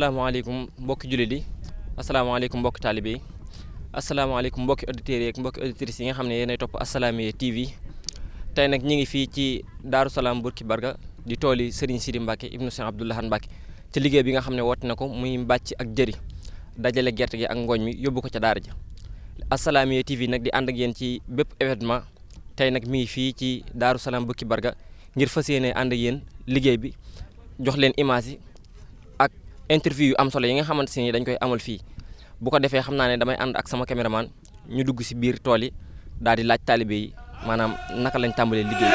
asalaamaaleykum mbokki jullit yi asalaamaaleykum mbokki taalibe yi asalaamaaleykum mbokki auditeurs yi ak mbokki auditrices yi nga xam ne yéenay topp Assalaamy TV tey nag ñi ngi fii ci Daaru Salaam Bourki Barga di tooli Serigne Sidi Mbacke ibnu Cheikh Abdou Lahad Mbacke ci liggéey bi nga xam ne woote na ko muy mbàcc ak jëri dajale gerte gi ak ngooñ mi yóbbu ko ca daara ja Assalaamy TV nag di ànd ak yéen ci bépp événement tey nag mi ngi fii ci Daaru Salaam Bourki Barga ngir fas yéene ànd ak yéen liggéey bi jox leen image yi ak interview yu am solo yi nga xamante ne dañ koy amal fii bu ko defee xam naa ne damay ànd ak sama caméraman ñu dugg si biir tool yi daal di laaj taalibe yi maanaam naka lañ tàmbalee liggéey.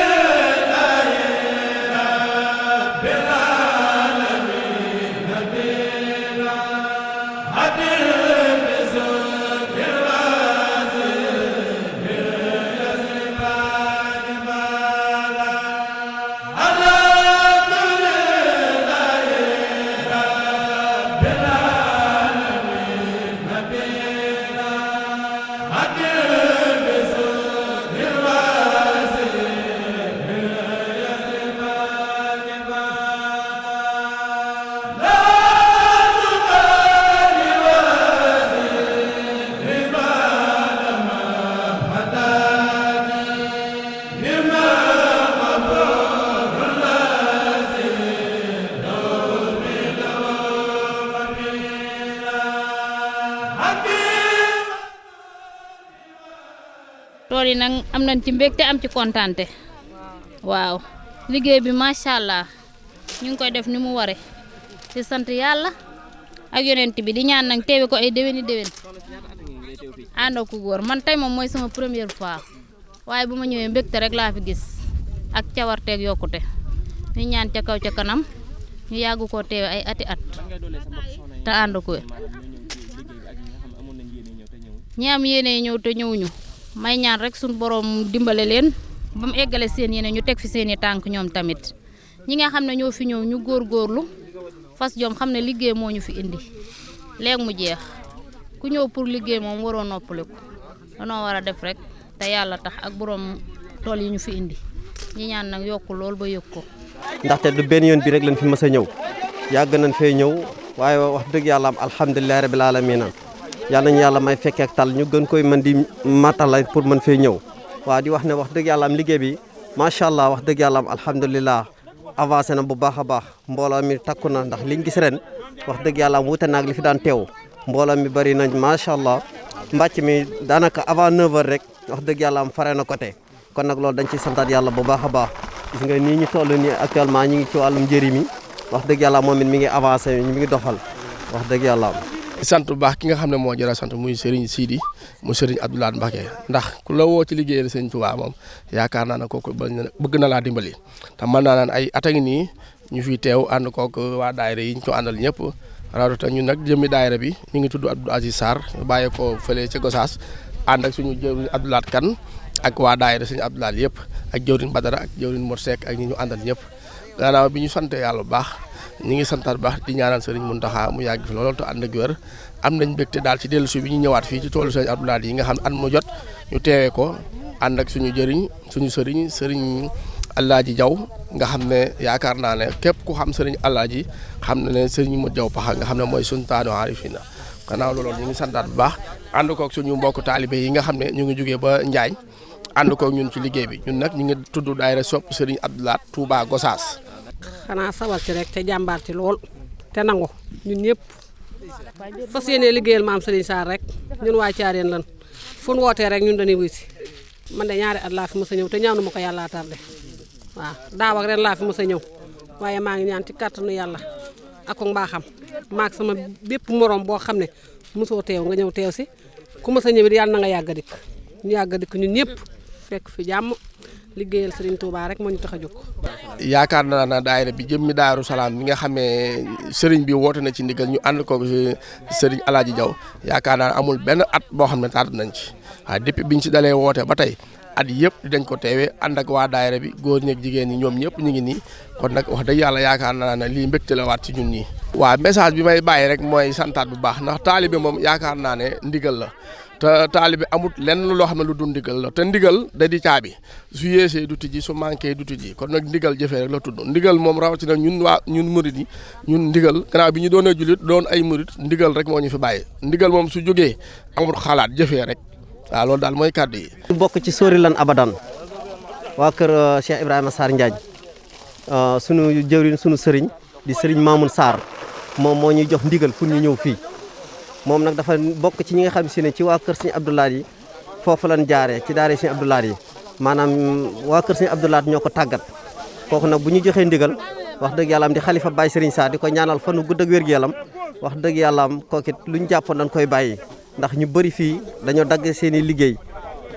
tool yi nag am nañ ci mbégte am ci kontaante waaw liggéey bi macha allah ñu ngi koy def ni mu ware ci sant yàlla ak yonent bi di ñaan nag teewe ko ay déwéni déwén ànd ak góor man tey moom mooy sama première fois waaye bu ma ñëwee mbégte rek laa fi gis ak cawarteeg yokkute ñu ñaan ca kaw ca kanam ñu yàgg koo teewe ay ati at te ànd ko ñi am yéene ñëw te ñëwuñu may ñaan rek suñu borom dimbale leen ba mu eggale seen yéene ñu teg fi seeni tànk ñoom tamit ñi nga xam ne ñoo fi ñëw ñu góorgóorlu fas jom xam ne liggéey moo ñu fi indi léegi mu jeex ku ñëw pour liggéey moom waroo noppaliku danoo war a def rek te yàlla tax ak borom tool yi ñu fi indi ñi ñaan nag yokku lool ba yëg ko. ndaxte du benn yoon bi rek lañ fi mës a ñëw yàgg nañ fee ñëw waaye wax dëgg yàlla am alhamdulilah rabil aalamiina yàlla nañu yàlla may fekkee ak tal ñu gën koy mën di matalay pour mën fee ñëw waaw di wax ne wax dëgg yàlla am liggéey bi macha allah wax dëgg yàlla am alhamdulilah avancé na bu baax a baax mbooloo mi takku na ndax liñ gis ren wax dëgg yàlla am wute naag li fi daan teew mbooloo mi bëri nañ macha allah mbàcc mi daanaka avant 9h rek wax dëgg yàlla am fare na côté kon nag loolu dañ ciy santaat yàlla bu baax a baax gis nga nii ñu toll nii actuellement ñu ngi ci wàllum njëriñ mi wax dëgg yàlla moom it mi ngi avancé mi ngi doxal wax dëgg yàlla sant bu baax ki nga xam ne moo jëra sant muy Serigne Sidi mu Serigne Abdou Lahad Mbacke ndax ku la woo ci liggéeyal Serigne Touba moom yaakaar naa ne kooku bëgg na laa dimbali te mën naa naan ay at a ngi nii ñu fiy teew ànd kooku waa daayira yi ñu ko àndal ñëpp rawatina ñun nag jëmmi daayira bi ñu ngi tudd Abdou Aziz Sarr bàyyee ko fële ca Gosaas ànd ak suñu jëwriñ Abdou Lahad Kane ak waa daayira Serigne Abdou Lahad yëpp ak jëwriñ Badara ak jëwriñ Mor Seck ak ñi ñu àndal ñëpp gannaaw bi ñu sante yàlla bu baax ñi ngi santaat baax di ñaanal Serigne Mountakha mu yàgg fi lool te ànd ak wér am nañ mbégte daal ci dellu si bi ñu ñëwaat fii ci toolu Serigne Abdou Lahad yi nga xam ne at mu jot ñu teewee ko ànd ak suñu jëriñ suñu Serigne Alaaji Jaw nga xam ne yaakaar naa ne képp ku xam Serigne Alaaji xam na ne Serigne Modou Jaw Paxa nga xam ne mooy sultaanu aarifina gannaaw loolu ñu ngi santaat bu baax ànd koog suñu mbokk taalibe yi nga xam ne ñu ngi jógee ba Njaañ ànd koog ñun ci liggéey bi ñun nag ñu ngi tudd daayira sopp Serigne Abdou Lahad Touba Gosaas xanaa sawar ci rek te jàmbaar ci lool te nangu ñun ñëpp fas yéene liggéeyal maam Serigne Sarr rek ñun waa Thiarène lan fu nu wootee rek ñun dañuy wuy si man de ñaari at laa fi mës a ñëw te ñaanu ma ko yàlla tardé waaw daaw ak ren laa fi mës a ñëw waaye maa ngi ñaan ci kàttanu yàlla ak mbaaxam maak sama bépp morom boo xam ne mosoo teew nga ñëw teew si ku mës a ñëw it yàlla na nga yàgg a dikk ñu yàgg a dikk ñun ñëpp fekk fi jàmm liggéeyal Serigne Touba rek moo ñu tax a jóg. yaakaar naa ne daayira bi jëmmi Daaru Salaam bi nga xamee Serigne bi woote na ci ndigal ñu ànd ko Serigne Alaaji Jaw yaakaar naa amul benn at boo xam ne tardé nañ ci waaye depuis biñ ci dalee woote ba tey at yëpp dañ ko teewee ànd ak waa daayira bi góor ñeeg jigéen ñi ñoom ñëpp ñu ngi nii kon nag wax dëgg yàlla yaakaar naa ne lii mbégte la waat ci ñun ñii. waaw message bi may bàyyi rek mooy santaat bu baax ndax taalibe moom yaakaar naa ne ndigal la te taalibe amut lenn loo xam ne lu dul ndigal la te ndigal da di caabi su yéesee du tijji su manqué du tijji kon nag ndigal jëfee rek la tudd ndigal moom rawatina ñun murid yi ñun ndigal gannaaw bi ñu doonee jullit doon ay murid ndigal rek moo ñu fi bàyyi ndigal moom su jógee amul xalaat jëfee rek waaw loolu daal mooy kàddu yi. bokk ci sóori lan abadan waa kër Cheikh Ibrahima Sarr Njaañ sunu jëwriñ sunu sëriñ di sëriñ Mamoun Sarr moom moo ñuy jox ndigal pour ñu ñëw fii moom nag dafa bokk ci ñi nga xam si ne ci waa kër Sëriñ Abdou Lahad yi foofu lañ jaaree ci daara Sëriñ Abdou Lahad yi maanaam waa kër Sëriñ Abdou Lahad ñoo ko tàggat kooku nag bu ñu joxee ndigal wax dëgg yàlla am di xalifa Baye Serigne Sarr di ko ñaanal fanu gudd ak wér-gu-yaram wax dëgg yàlla am kooku it lu ñu jàppoon dañ koy bàyyi ndax ñu bëri fii dañoo dagg seen i liggéey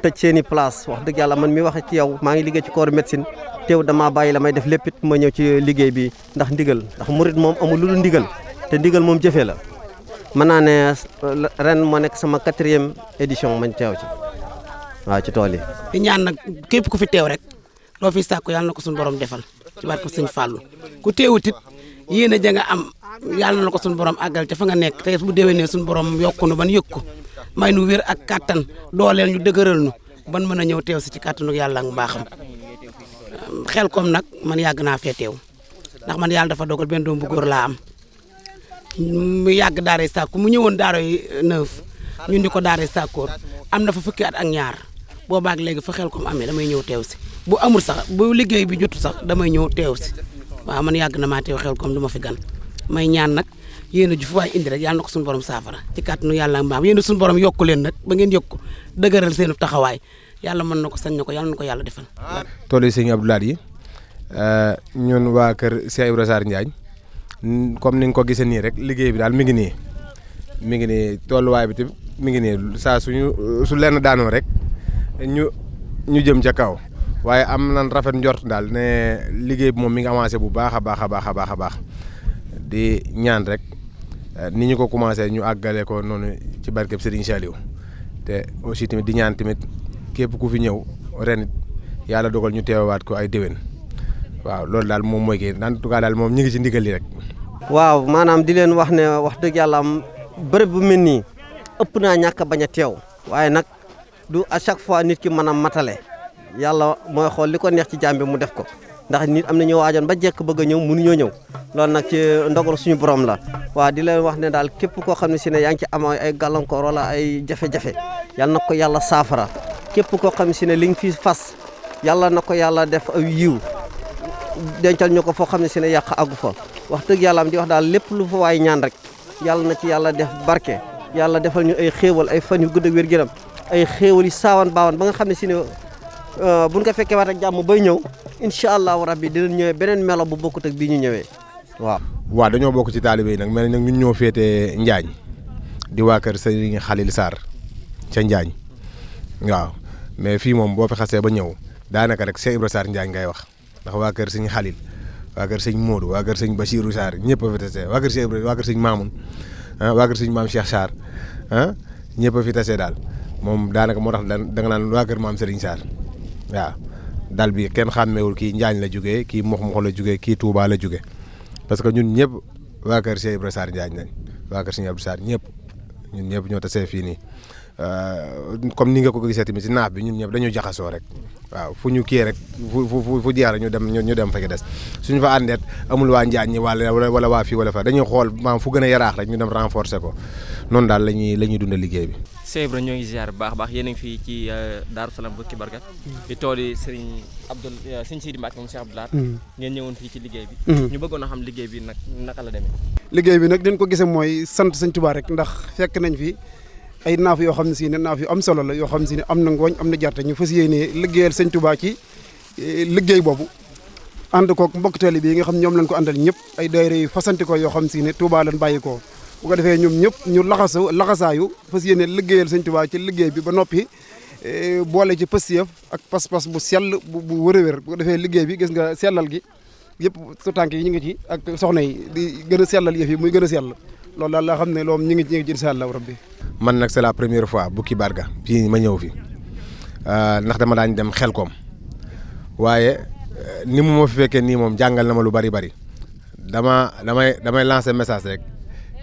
tëj seen i place wax dëgg yàlla man mi wax ci yow maa ngi liggéey ci corps médecine teew damaa bàyyi la may def lépp it ma ñëw ci liggéey bi ndax ndigal ndax murit moom amul lu dul ndigal te ndigal moom jëfee la mën naa ne ren moo nekk sama 4e édition mañ teew ci waaw ci tool yi. di ñaan nag képp ku fi teew rek loo fi sàkku yàlla na ko suñu borom defal ci barke Sëñ Fallou ku teewut it yéen a ja nga am yàlla na ko suñu borom àggal ca fa nga nekk te bu déwénee suñu borom yokku nu ban yëg ko may nu wér ak kattan dooleel ñu dëgëral nu ban mën a ñëw teew si ci kattanu yàlla ak mbaaxam Xelkom nag man yàgg naa fee teew ndax man yàlla dafa dogal benn doom bu góor laa am mu yàgg daaray sàkku mu ñëwoon daaray 9 ñun di ko daaray sàkkoor am na fa fukki at ak ñaar boobaak léegi fa Xelkom amee damay ñëw teew si bu amul sax bu liggéey bi jotu sax damay ñëw teew si waaw man yàgg na maa teew Xelkom du ma fi gan may ñaan nag yéen a ju fu waay indi rek yàlla na ko suñu borom saafara ci kàttanu yàlla mbaam yéen a suñu borom yokku leen nag ba ngeen yokku dëgëral seenu taxawaay yàlla mën na ko sañ na ko yàlla na ko yàlla defal. tool yi Sëñ Abdou Lahad yi ñun waa kër Cheikh Ibrahima Sarr Njaañ comme ni nga ko gisee nii rek liggéey bi daal mi ngi nii tolluwaay bi tamit mi ngi nii saa su lenn daanoo rek ñu jëm ca kaw waaye am nan rafet njort daal ne liggéey bi moom mi ngi avancé bu baax a baax di ñaan rek ni ñu ko commencé ñu àggale ko noonu ci barkeb Serigne Saliou te aussi tamit di ñaan tamit képp ku fi ñëw ren it yàlla dogal ñu teewaat ko ay déwén waaw loolu daal moom mooy kii en tout cas daal moom ñu ngi ci ndigal li rek. waaw maanaam di leen wax ne wax dëgg yàlla am bërëb bu mel nii ëpp naa ñàkk a bañ a teew waaye nag du à chaque fois nit ki mën a matale yàlla mooy xool li ko neex ci jaam bi mu def ko ndax nit am na ñu waajoon ba jekk bëgg a ñëw mënuñoo ñëw loolu nag ci ndogal suñu borom la waaw di leen wax ne daal képp koo xam ne si ne yaa ngi ci am ay gàllankoor wala ay jafe-jafe yàlla na ko yàlla saafara képp koo xam ne si ne li nga fi fas yàlla na ko yàlla def ay yiw dencal ñu ko foo xam ne si ne yàq àggu fa wax dëgg yàlla am di wax daal lépp lu fa waay ñaan rek yàlla na ci yàlla def barke yàlla defal ñu ay xéewal ay fan yu gudd ak wér-gu-yaram ay xéewal yi saawan baawan ba nga xam ne si ne buñ ko fekkee waat ak jàmm bay ñëw incha allahu rabbi dinañ ñëwee beneen melo bu bokkut ak bii ñu ñëwee waaw. waaw dañoo bokk ci taalibe yi nag mel nag ñun ñoo féetee Njaañ di waa kër Serigne Khalil Sarr ca Njaañ waaw mais fii moom boo fi xasee ba ñëw daanaka rek Cheikh Ibrahima Sarr Njaañ ngay wax ndax waa kër Serigne Khalil waa kër Serigne Modou waa kër Serigne Bachirou Sarr ñëpp a fi tase waa kër Cheikh Ibrahima waa kër Serigne Mamoun waa kër Serigne Maam Cheikh Sarr ñëpp a fi tase daal moom daanaka moo tax da nga naan waa kër Maam Serigne Sarr waaw dal bi kenn xàmmeewul kii Njaañ la jógee kii Mox-Mox la jógee kii Touba la jógee parce que ñun ñëpp waa kër Cheikh Ibrahima Sarr Njaañ lañ waa kër Serigne Abdou Sarr ñëpp ñun ñëpp ñoo tasee fii nii comme ni nga ko gisee tamit si naaf bi ñun ñëpp dañoo jaxasoo rek waaw fu ñu kii rek fu jeex rek ñu dem fa ki des suñu fa àndeet amul waa Njaañ ñi wala waa fii wala fa dañuy xool maam fu gën a yaraax rek ñu dem renforcer ko noonu daal la ñuy dundal liggéey bi. Cheikh Ibra ñoo ngi ziar bu baax yéen a ngi fii ci Daaru Salaam Bokki Barga di tool yi Serigne Sidi Mbacke moom Cheikh Abdou Lahad ngeen ñëwoon fii ci liggéey bi ñu bëggoon a xam liggéey bi nag naka la demee. liggéey bi nag dañ ko gisee mooy sant Sëñ Tuubaa rek ndax fekk nañ fi ay naaf yoo xam ne si ne naaf yu am solo la yoo xam ne si ne am na ngooñ am na jarte ñu fas yéenee liggéeyal Sëñ Tuubaa ci liggéey boobu ànd kook mbokk taalibe yi nga xam ñoom lañ ko àndal ñëpp ay daayira yu fasanti ko yoo xam si ne Tuubaa lañ bàyyi ko bu ko defee ñoom ñëpp ñu laxasaayu fas yéene liggéeyal Sëñ Tuubaa ci liggéey bi ba noppi boole ci pësiyëf ak pas-pas bu sell bu wër a wër bu ko defee liggéey bi gis nga sellal gi yëpp su tànk yi ñu ngi ci ak soxna yi di gën a sellal yëf yi muy gën a sell loolu daal laa xam ne loolu ñu ngi ci incha allah rabbi. man nag c'est la première fois Bokki Barga fii ma ñëw fi ndax dama daañ dem Xelkom waaye ni mu ma fi fekkee nii moom jàngal na ma lu bari damay lancer message rek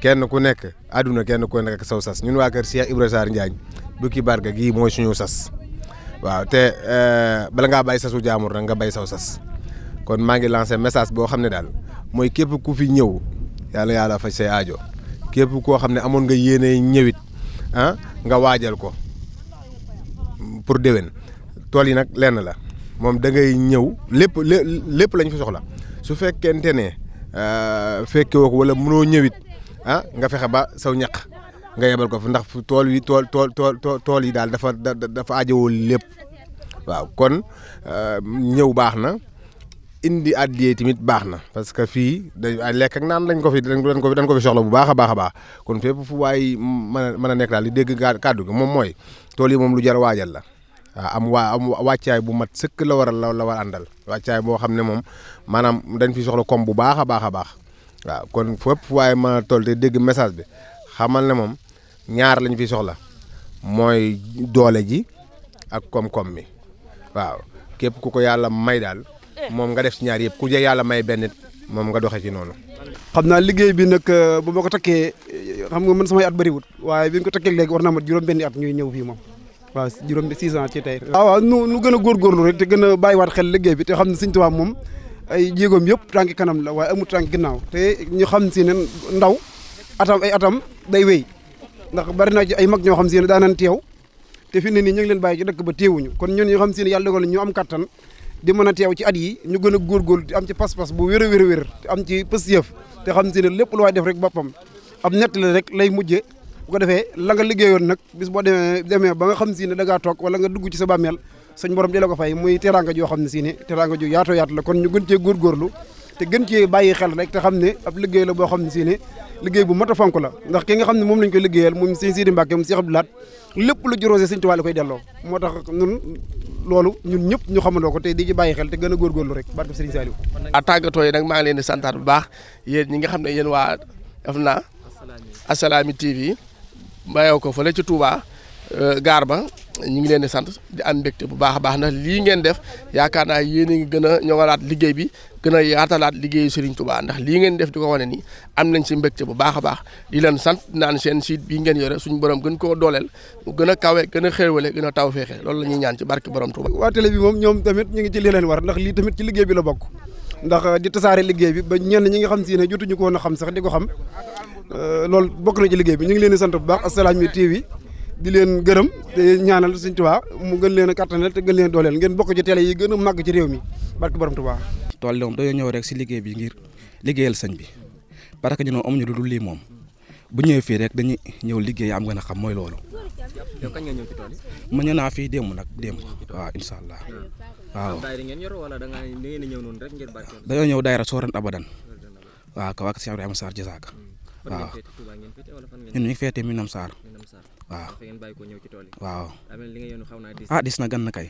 kenn ku nekk àdduna kenn ku nekk ak saw sas ñun waa kër Cheikh Ibrahima Sarr Njaañ Bukki Barga gii mooy suñu sas waaw te bala ngaa bàyyi sasu jaamur nag nga bay saw sas kon maa ngi lancé message boo xam ne daal mooy képp ku fi ñëw yàlla faj say aajo képp koo xam ne amoon nga yéene ñëwit nga waajal ko pour déwén tool yi nag lenn la moom da ngay ñëw lépp lañ fi soxla su fekkente ne fekke woo ko wala mënoo ñëwit nga fexe ba saw ñaq nga yebal ko fi ndax tool yi daal dafa ajowoo lépp waaw kon ñëw baax na indi addiyee tamit baax na parce que fii ay lekk ak naan dañ ko fi soxla bu baax a baax kon fépp fu waay mën a nekk daal di dégg kàddu gi moom mooy tool yi moom lu jar waajal la waaw am wàccaay bu mat sëkk la war a àndal wàccaay boo xam ne moom maanaam dañ fi soxla comme bu baax a baax waaw kon fépp fu waay mën a toll te dégg message bi xamal ne moom ñaar lañ fi soxla mooy doole ji ak koom-koom mi waaw képp ku ko yàlla may daal moom nga def ci ñaar yëpp ku je yàlla may benn moom nga doxee ci noonu. xam naa liggéey bi nag bu ma ko takkee xam nga man samay at bëriwut waaye bi ñu ko takkee léegi war naa mat juróom-benni at ñuy ñëw fii moom waaw 6 ans ci tey. waaw nu gën a góorgóorlu rek te gën a bàyyiwaat xel liggéey bi te xam ne Sëñ Tuubaa moom ay jéegoom yëpp tànki kanam la waaye amul tànki ginnaaw te ñu xam si ne ndaw atam day wéy ndax bari na ci ay mag ñoo xam si ne daanan teew te fi ne nii ñu ngi leen bàyyi ci dëkk ba teewuñu kon ñun ñoo xam si ne yàlla dogal ñu am kattan di mën a teew ci at yi ñu gën a góorgóorlu te am ci pas-pas bu wér a wér te am ci pësiyëf te xam si ne lépp lu waay def rek boppam am ñett la rek lay mujje bu ko defee la nga liggéeyoon nag bis boo demee ba nga xam si ne da ngaa toog wala nga dugg ci sa bàmmeel suñ borom di la ko fay muy teraanga joo xam ne si ne teraanga ju yaatoo yaatu la kon ñu gën cee góorgóorlu te gën cee bàyyi xel rek te xam ne ab liggéey la boo xam ne si ne liggéey bu mat a fonk la ndax ki nga xam ne moom lañ koy liggéeyal moom Sëñ Sidi Mbàkke moom Cheikh Abdou Lahad lépp lu juróose Sëñ Tuubaa la koy delloo moo tax ñun loolu ñun ñëpp ñu xamandoo ko te di ci bàyyi xel te gën a góorgóorlu rek barke Sëriñ Saliou. a tàggatoo yi nag maa ngi leen di santaat bu baax yéen ñi nga xam ne yéen waa def naa Assalaamy TV mayoo ko fële ci Touba gaar ba ñu ngi leen di sant di am mbégte bu baax a baax ndax lii ngeen def yaakaar naa yéen a ngi gën a ñoŋalaat liggéey bi gën a yaatalaat liggéeyu Serigne Touba ndax lii ngeen def di ko wane nii am nañ si mbégte bu baax a baax di leen sant naan seen site bii ngeen yore suñu borom gën koo dooleel mu gën a kawe gën a xéewale gën a taw feexe loolu la ñuy ñaan ci barke borom Touba. waa télé bi moom ñoom tamit ñu ngi ci li leen war ndax lii tamit ci liggéey bi la bokk ndax di tasaare liggéey bi ba ñenn ñi nga xam si ne jotuñu ko woon a xam sax di ko xam loolu bokk na ci liggéey bi ñu ngi leen di sant bu baax Assalaamy TV di leen gërëm te ñaanal Sëñ Tuubaa mu gën leen a kattanal te gën leen dooleel ngeen bokk ci télé yi gën a màgg ci réew mi barke borom Tuubaa. tool moom dañoo ñëw rek si liggéey bi ngir liggéeyal sëñ bi parce que ñun amuñu lu dul lii moom bu ñëwee fii rek dañuy ñëw liggéey am gën a xam mooy loolu. yow kañ nga ñëw ci tool yi. ma ñëw naa fii démb waaw incha allah waaw. daayira ngeen yor wala da ngeen ñëw noonu rek ngir barkeel. dañoo ñëw daayira Sooran Abadan waaw kaw ak Cheikh Ibrahima Sarr Jazaaka waaw ñun ñu ngi féetee Minam Sarr waaw waaw dis na gan na kay